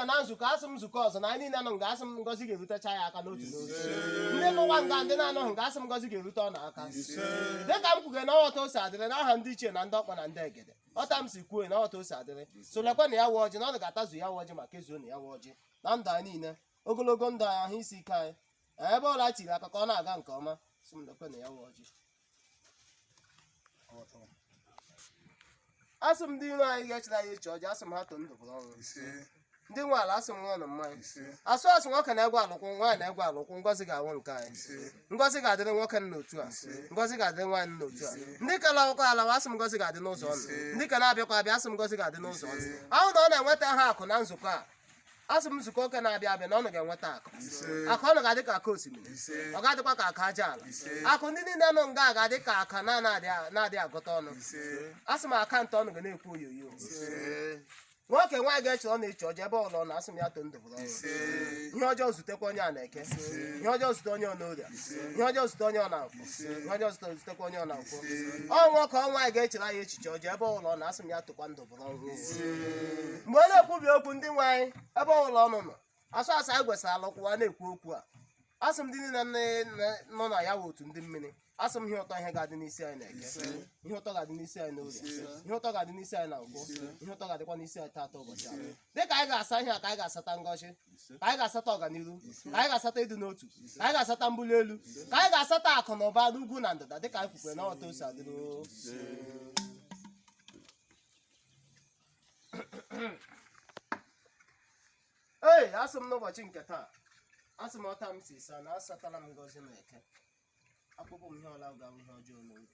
na nzukọ, asị m nzukọ ọzọ na anyị niile nọ nga, asị m ngọzi ga-erutecha ya aka n'otu n'otu. Ndị nụwa nga, ndị na-anọghị nga, asị m ngọzi ga-erute ọ na aka. Dịka m kwuge na ọghọta ose adịrị n'aha ndị ichie na ndị ọkpa na ndị egede, ọta m si kwuo na ọghọta ose adịrị. So lekwa na ya wụ ọjị na ọ ga-atazu ya wụ ọjị ma kezuo na ya wụ ọjị na ndụ anyị niile, ogologo ndụ anyị, ahụ isi ike anyị, ebe ọla tiri aka ka ọ na-aga nke ọma. Sị m lekwa na ya wụ ọjị. Asị m ndị iro anyị ga-echere anyị eche ọjị, asị m ha too ndụ bụrụ ọnwụ. Ndị nwe ala, asị m nwa mmanya asụ asụ nwoke na-egwe alụkwụ, nwaanyị na-egwe alụkwụ, ngọzi ga-awụ nke anyị. Ngọzi ga-adịrị nwoke n'otu a, ngọzi ga-adịrị nwaanyị n'otu a. Ndị ka lawakwa alawa, asị m ngọzi ga-adị n'ụzọ ọnụ. Ndị ka na-abịakwa abịa, asị m ngọzi ga-adị n'ụzọ ọnụ. Ahụ na ọ na-enweta ha akụ na nzukọ a, asị m nzukọ oke na-abịa abịa na ọnụ ga-enweta akụ. Akụ ọnụ ga-adị ka akụ osimiri, ọ ga-adịkwa ka akụ aja ala. Akụ ndị niile nọ nga ga-adị ka aka na-adị agụta ọnụ. Asị m akaụntụ ọnụ ga na-ekwu oyoyo. Nwoke nwaanyị ga-eche ọ na-eche ọjọọ ebe ọlọ na, asị m ya too ndụ bụrụ ọnwụ. Ihe ọjọọ zutekwa onye a na-eke, ihe ọjọọ zute onye ọ n'oria, ihe ọjọọ zute onye ọ na-akwụ, ihe ọjọọ zutekwa onye ọ na-akwụ. Ọ nwoke ọ nwaanyị ga-echere anyị echiche ọjọọ ebe ọlọ na, asị m ya tokwa ndụ bụrụ ọnwụ. Mgbe ọ na-ekwubi okwu, ndị nwe anyị ebe ọbụla ọnụ nọ, asụ asụ anyị gwesịrị alụkwụwa na-ekwu okwu a. Asị m ndị niile nọ na ya wụ otu ndị mmiri, asị m ihe ụtọ ihe ga-adị n'isi anyị na-eke, ihe ụtọ ga-adị n'isi anyị n'orie, ihe ụtọ ga-adị n'isi anyị na nkwọ, ihe ụtọ ga-adịkwa n'isi anyị taata ụbọchị a. Dịka anyị ga-asa ihe a, ka anyị ga-asata ngọzi, ka anyị ga-asata ọganiru, ka anyị ga-asata ịdị n'otu, ka anyị ga-asata mbuli elu, ka anyị ga-asata akụ na ụba n'ugwu na ndịda, dịka anyị kwukwere na ọtọ ose adịrị. Ee, asị m n'ụbọchị nke taa, asị m ọta m si sa na asatala m ngọzi na eke, akpụkpọ m ihe ọla ga-awụ ihe ọjọọ n'oge,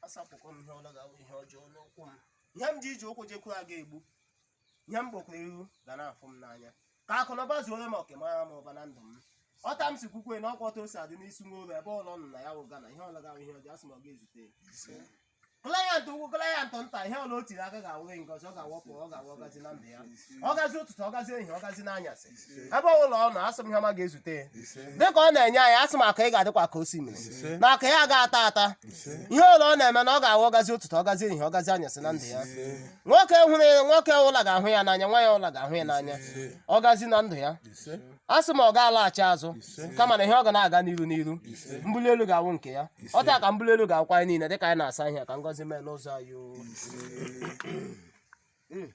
asapụkwa m ihe ọla ga-awụ ihe ọjọọ n'ụkwụ m. Ihe m ji iji ụkwụ jekwuru aga egbu, ihe m gbokwara ihu ga na-afụ m n'anya, ka akụ na ụba zuoro m oke, mara m ụba na ndụ m. Ọta m si kwukwe na ọkwa ọta ose adị n'isi nwa ụlọ ebe ụlọ nọ na ya wụ gana, ihe ọla ga-awụ ihe ọjọọ, asị m ọ ga-ezute client ukwu, client nta, ihe ọla o tiri aka ga-awụ ngọzi, ọ ga-awọpụ, ọ ga-awụ ọgazi na ndụ ya, ọgazi ụtụtụ, ọgazi ehihie, ọgazi n'anyasị, ebe ọbụla ọ nọ, asị m ihe ọma ga-ezute ya. Dịka ọ na-enye anyị, asị m akụ ị ga-adịkwa ka osimiri na akụ ya ga-ata ata. Ihe ọla ọ na-eme na ọ ga-awụ ọgazi ụtụtụ, ọgazi ehihie, ọgazi anyasị na ndụ ya. Nwoke hụrụ nwoke ụla ga-ahụ ya n'anya, nwaanyị ụla ga-ahụ ya n'anya, ọgazi na ndụ ya. Asị m ọ ga-alaghachi azụ, kama na ihe ọ ga na-aga n'iru n'iru, mbuli elu ga-awụ nke ya. Ọta ka mbuli elu ga-akwụ anyị niile dịka anyị na-asa ihe ka ngọzi mee n'ụzọ anyị o.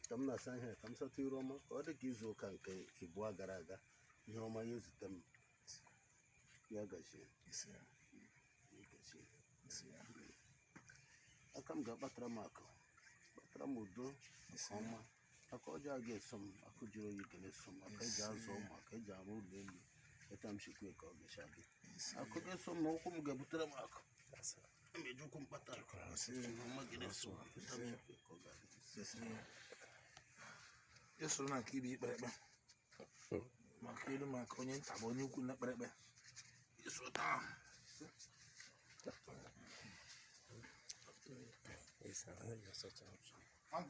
Ka m na-asa ihe, ka m sata iru ọma, ka ọ dị ka izu ụka nke ịbụọ gara aga, ihe ọma ya ezute m, ya gazie, ya gazie. Aka m ga-akpatara m akụ, kpatara m udo ọma. Aka ọjọọ ga-eso m, akụ jụrụ oyi ga na-eso m, aka eji azụ ụmụ, aka eji arụ ụlọ elu, eta m sikwe ka ọ gacha gị. Akụ ga-eso m na ụkwụ m ga-ebutere m akụ, emeji ụkwụ m kpata akụ, ihe ọma ga na-eso m, eta m sikwe ka ọ ga-adị. Esoro na nke ibe ikpere ekpe maka elu, maka onye nta bụ onye ukwu na ekpere ekpe esoro taa.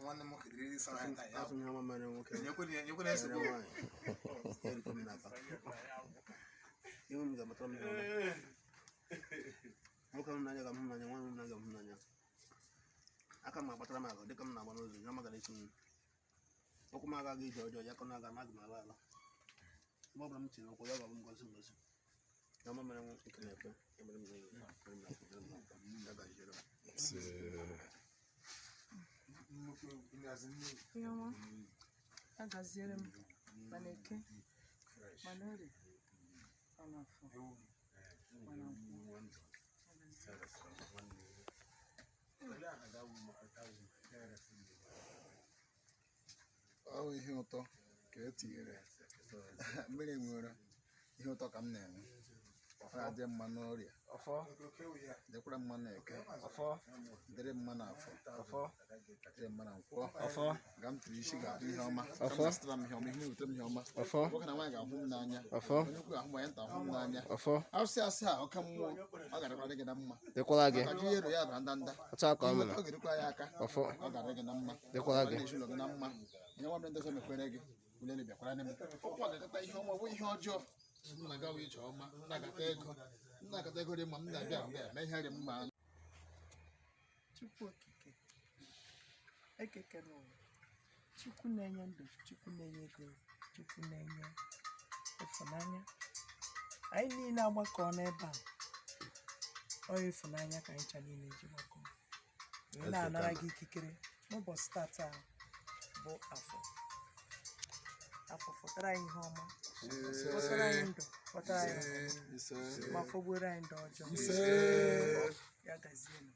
Nwanne m nwoke dịrị ịsa na nta ya. Asị m ihe ọma mere nwoke Nyekwe mere nsogbu. nwaanyị erikwe m n'aka ihu m ga-amatara m ihe ọma. Nwoke m n'anya ga-ahụ m n'anya, nwaanyị m n'anya ga-ahụ m n'anya. Aka m akpatara m akụ dịka m na-agba n'ụzọ, ihe ọma ga na-eso m. Ụkwụ m agaghị ije ọjọọ ya ka na aga m aga m ala ala. Mgbe ọbụla m tinyere ụkwụ ya ga-abụ ngozi ngozi. Ihe ọma mere nwoke na-ekwe ya mere m n'oge, mere m n'afọ, mere m n'afọ, ya gaziere m. Nnukwu nhazi nne. Ihe ọma agaziere m, mana eke, mana orie, mana afọ, mana nkwọ. Ọ bụ ihe ụtọ ka e tinyere mmiri nwere ihe ụtọ ka m na-enwe. Ọ na-adị mma n'orie, dịkwara mma n'eke, dịrị mma n'afọ, dịrị mma na nkwọ. Ga m tiri isi ga-abụ ihe ọma. Ọfọ. Zụtara m ihe ọma, ihe na-ewetara m ihe ọma. Nwoke na nwaanyị ga-ahụ m n'anya, onye ukwu ga-ahụ m, onye nta ahụ m n'anya. Asị asị a ọka mmụọ, ọ ga-adịkwara gị na mma. Dịkwara gị. Maka ji ero ya bara ndanda. Otu a ka ọ mere. Ọ ga-erukwa ya aka. Ọ ga-adị gị na mma. Dịkwara gị. Ọ ga-ezinụlọ gị na mma. Ihe nwa ndị ọzọ mekwere gị ulele bịakwara m. Ụkwụ ga-agata ihe ọma, ọ bụ ihe ọjọọ. M na-agawa ije ọma, m na-agata ego, m na-agata ego dị mma, m na-abịa mgbe eme ihe dị mma. Chukwu okike ekekere ụwa, Chukwu na-enye ndụ, Chukwu na-enye ego. Chukwu na-enye ịfụnanya. Anyị niile agbakọ n'ebe a, ọ ịfụnanya ka anyị ncha niile ji gbakọ wee na-anara gị ikikere n'ụbọchị tata bụ afọ. Afọ fọtara anyị ihe ọma, fọtara anyị ndụ, fọtara anyị ọganihu, ma fọgbuoro anyị ndụ ọjọọ. Ya gazienụ.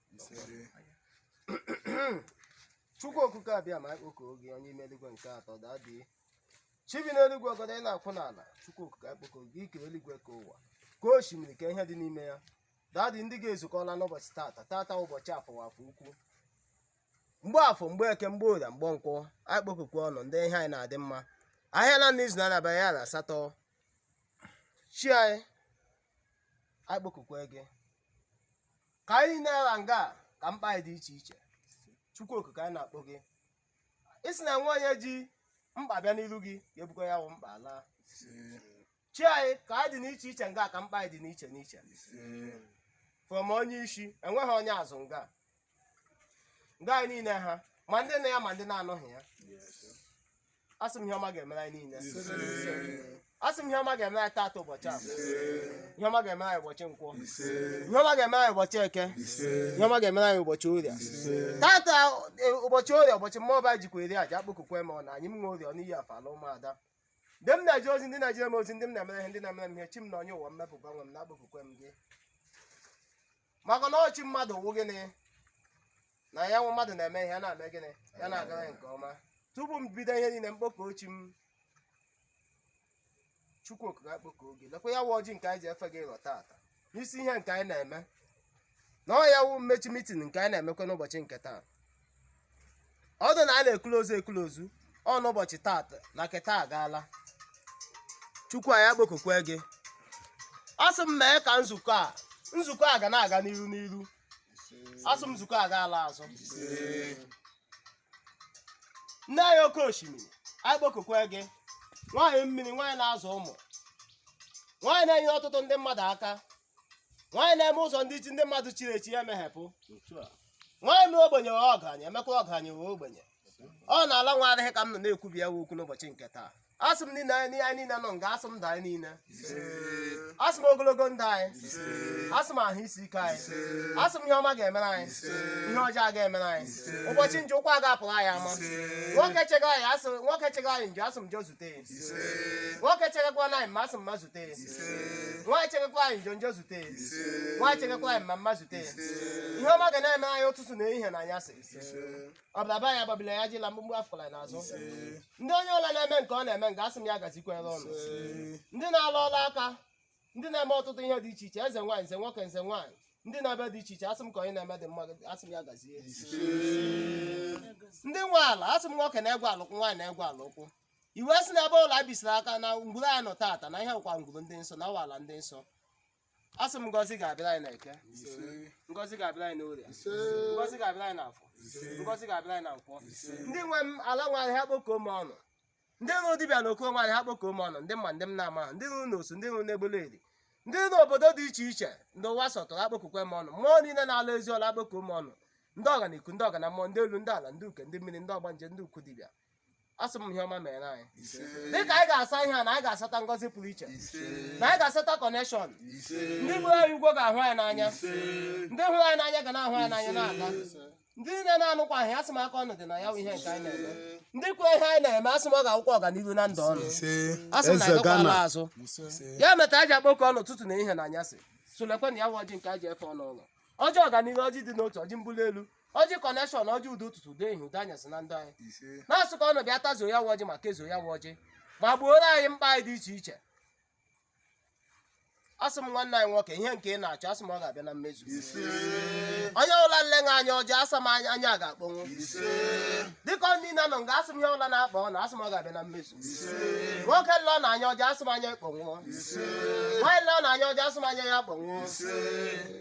Chukwu Okike Abịama, akpọkuo gị, onye ime eluigwe nke atọ, daa dị chi bi n'eluigwe, ọgọdọ ị na-akwụ n'ala. Chukwu Okike, akpọkuo gị, ikere eluigwe ka ụwa ka osimiri ka ihe dị n'ime ya. Daddy, ndị ga-ezukọla n'ụbọchị tata tata, ụbọchị afọ, afọ ukwu, mgbe afọ, mgbe eke, mgbe oria, mgbe nkwọ, akpọkukwe ọnụ ndị ihe anyị na-adị mma. Ahịa na n'izu na-abịa ya na asatọ, chi anyị, akpọkukwe gị ka anyị na-ara nga ka mkpa anyị dị iche iche. Chukwu Okike, anyị na-akpọ gị, isi na nwa onye ji mkpa bịa n'iru gị ga-ebukọ ya wụ mkpa laa. Chi anyị, ka anyị dị n'iche iche nga ka mkpa anyị dị n'iche n'iche, from onye isi enweghị onye azụ nga nga anyị niile ha, ma ndị na ya ma ndị na-anọghị ya. Asị m ihe ọma ga-emere anyị niile. Asị m ihe ọma ga-emere anyị tata ụbọchị afọ, ihe ọma ga-emere anyị ụbọchị nkwọ, ihe ọma ga-emere anyị ụbọchị eke, ihe ọma ga-emere anyị ụbọchị oria. Tata ụbọchị oria, ụbọchị mmụọ ọba jikwa eri aja. Akpọkukwe m na anyị m nwe oria n'iyi afọ ala ụmụada, ndị m na-eje ozi, ndị na-ejere m ozi, ndị m na-emere ihe, ndị na-emere m ihe, chi m na onye ụwa mmepụga nwe m na-akpọkukwe m gị, maka na ọchị mmadụ wụ gịnị na ya nwe mmadụ na-eme ihe ya na-eme gịnị ya na-agara ya nke ọma. Tupu m bido ihe niile, mkpọkọ ochi m, Chukwu Okike, akpọkọ oge lekwa ya wụ ọjị nke anyị ji efe gị ịghọ tata n'isi ihe nke anyị na-eme na ọ ya wụ mmechi meeting nke anyị na-emekwa n'ụbọchị nke taa. Ọdụ na anyị na-ekulozu ekulozu ọ n'ụbọchị tata na keta agaala. Chukwu anyị, akpọkokwe gị, asị m mee ka nzukọ a ga na-aga n'iru n'iru. Asị m nzukọ a gaala azụ. Nne anyị oke osimiri, anyị kpọkokwe gị, nwaanyị mmiri, nwaanyị na-azụ ụmụ, nwaanyị na-enyere ọtụtụ ndị mmadụ aka, nwaanyị na-eme ụzọ ndị chi ndị mmadụ chiri echi ya emeghepụ, nwaanyị mere ogbenye ghọọ ọgaranya, emekwa ọgaranya ghọọ ogbenye. Ọ na-ala nwa adịghị ka m nọ na-ekwubi ya okwu n'ụbọchị nke taa. Asị m niile anyị niile nọ nga, asị m ndụ anyị niile, asị m ogologo ndụ anyị, asị m ahụ isi ike anyị, asị m ihe ọma ga-emere anyị, ihe ọjọọ ga-emere anyị. Ụbọchị nje ụkwụ aga apụrụ anyị ama. Nwoke chega anyị, asị nwoke chega anyị nje, asị m njọ zute ya. Nwoke chegakwa anyị mma, asị m mma zute ya. Nwaanyị chegakwa anyị njọ, njọ zute ya. Nwaanyị chegakwa anyị mma, mma zute ya. Ihe ọma ga na-eme anyị ụtụtụ na ehihie na anyasị. Ọbụla anyị agbabila ya jila mgbugbu afọla n'azụ. Ndị onye ọla na-eme nke ọ na-eme nga, asị m ya gazikwere ọnụ. Ndị na-alụ ọlụ aka, ndị na-eme ọtụtụ ihe dị iche iche, eze nwaanyị, nze nwoke, nze nwaanyị, ndị na-ebe dị iche iche, asị m ka onye na-eme dị mma, asị m ya gazie. Ndị nwe ala, asị m nwoke na-egwe alụkwụ, nwaanyị na-egwe alụkwụ. Iwe sị na ebe ụlọ bisiri aka na ngwuru anyị nọ tata na ihe nkwa ngwuru ndị nsọ na awa ala ndị nsọ. Asị m ngọzi ga-abịara anyị na eke, ngọzi ga-abịara anyị n'orie, ngọzi ga-abịara anyị n'afọ, ngọzi ga-abịara anyị na nkwọ. Ndị nwe m ala nwe ahịa, kpokọọ m ọnụ. Ndị nrụ dibịa na oke nwaanyị ha, kpokọọ m ọnụ. Ndị mma, ndị m na-ama ha, ndị nrụ n'osu, ndị nrụ n'egbele eri, ndị n'obodo dị iche iche, ndị ụwa sọtụrụ, akpọkukwe m ọnụ. Mmụọ niile na-alụ ezi ọla, akpọkuo m ọnụ. Ndị ọganiku, ndị ọgana mmụọ, ndị elu, ndị ala, ndị uke, ndị mmiri, ndị ọgbanje, ndị ukwu dibịa, asị m ihe ọma mere anyị. Dịka anyị ga-asa ihe a, na anyị ga-asata ngọzi pụrụ iche, na anyị ga-asata connection. Ndị gburu anyị ugwo ga-ahụ anyị n'anya, ndị hụrụ anyị n'anya ga na-ahụ anyị n'anya na-aga. Ndị niile na-anụkwa ahịa, asị m aka ọnụ dị na ya wụ ihe nke anyị na-eme. Ndị kwere ihe anyị na-eme, asị m ọ ga-akwụkwọ ọganihu na ndụ ọnụ. Asị m na Eze agakwa ala Ghana. azụ ya meta aji akpọkọ ọnụ ụtụtụ na ihe na anyasị. Solekwe na ya wụ ọjị nke aji efe ọnụ ụlọ, ọjị ọganihu, ọjị dị n'otu, ọjị mbuli elu, ọjị connection, ọjị udo ụtụtụ, udo ehihie, udo anyasị na ndụ anyị. Na-asụ ka ọnụ bịa tazuo ya wụ ọjị, ma kezuo ya wụ ọjị, ma gbuoro anyị mkpa anyị dị iche iche. Asị m nwanne anyị nwoke, ihe nke ị na-achọ, asị m ọ ga-abịa na mmezu. Onye ọbụla nlenye anya ọjọọ, asị m anya anya ga-akpọnwụ. Dịka ọ niile nọ nga, asị m ihe ọbụla na-akpa ọ na, asị m ọ ga-abịa na mmezu. Nwoke lụọ na anya ọjọọ, asị m anya ekpọnwụọ. Nwaanyị lụọ na anya ọjọọ, asị m anya ya kpọnwụọ.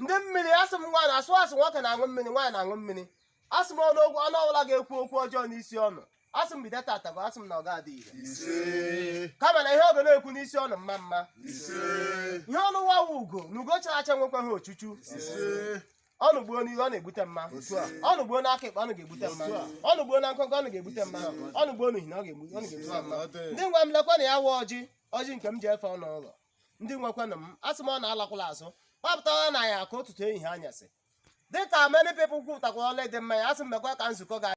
Ndị mmiri, asị m nwaanyị asụ, asụ nwoke na-aṅụ mmiri, nwaanyị na-aṅụ mmiri, asị m ọnụ okwu ọnụ ọbụla ga-ekwu okwu ọjọọ n'isi ọnụ, asị m bido tata bụ, asị m na ọ ga-adị ire, kama na ihe ọ ga na-ekwu n'isi ọnụ mma mma. Ihe ọnụ wawa ugo na ugo chara acha nwekwa ha ochuchu. Ọnụ gbuo n'ihu, ọ na-egbute mma. Ọnụ gbuo n'aka ekpe, ọnụ ga-egbute mma. Ọnụ gbuo na nkọnkọ, ọnụ ga-egbute mma. Ọnụ gbuo n'uhi na ọ ga-egbute mma. Ndị nwe m, lekwa na ya wụ ọjị, ọjị nke m ji efe ọnụ ụlọ. Ndị nwekwanụ m, asị m ọ na-alakwụla azụ kpapụtara na ya ka ụtụtụ, ehihie, anyasị, dịka many people kwupụtakwara ọla dị mma ya. Asị m mekwa ka nzukọ ga